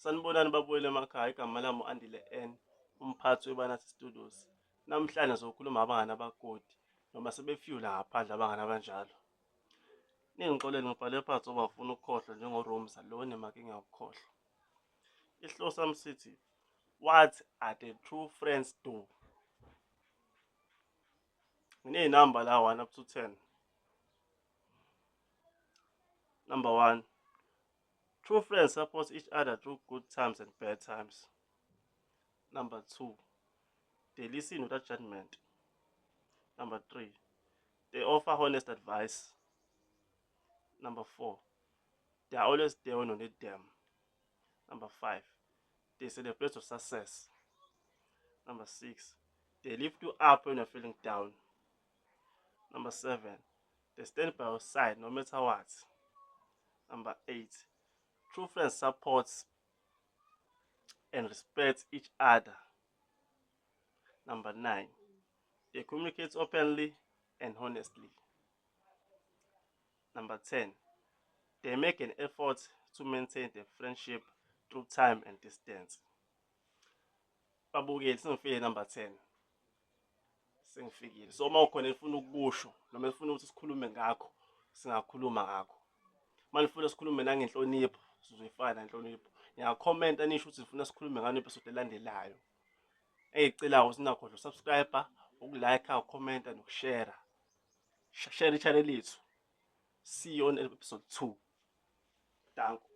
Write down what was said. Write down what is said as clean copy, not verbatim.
Sanibonani babuyele emakhaya, igama lami u-Andile N, umphathi weBanathi Studios. Namhlanje sizokhuluma abangani abagodi noma sebefiyula ngaphandle abangani abanjalo. Ningixolele ngibhale phansi ngoba ngifuna ukukhohlwa njengoRomza lo onemakinga yokukhohlwa. Isihloko sami sithi what are the true friends do? Nginey'namba la 1 up to 10. Number 1, true friends support each other through good times and bad times. Number 2, they listen without judgment. Number 3, they offer honest advice. Number 4, they are always there when you need them. Number 5, they celebrate your success. Number 6, they lift you up when you're feeling down. Number 7, they stand by your side no matter what. Number 8, true friends support and respect each other. Number 9, they communicate openly and honestly. Number 10, they make an effort to maintain the friendship through time and distance. Babukeli, sengifike number 10. Sengifikile. So uma ukhona efuna ukukusho noma efuna ukuthi sikhulume ngakho, singakhuluma ngakho. Uma nifuna sikhulume nangenhlonipho, sizoyifaka nangenhlonipho. Ngingakhomenta nisho ukuthi nifuna sikhulume ngani episode elandelayo. Engikucelayo ukuthi ningakhohlwa ukusubscribe, ukulike, ukukhomenta nokushare. Share i-channel yethu. See you on episode 2. Danko.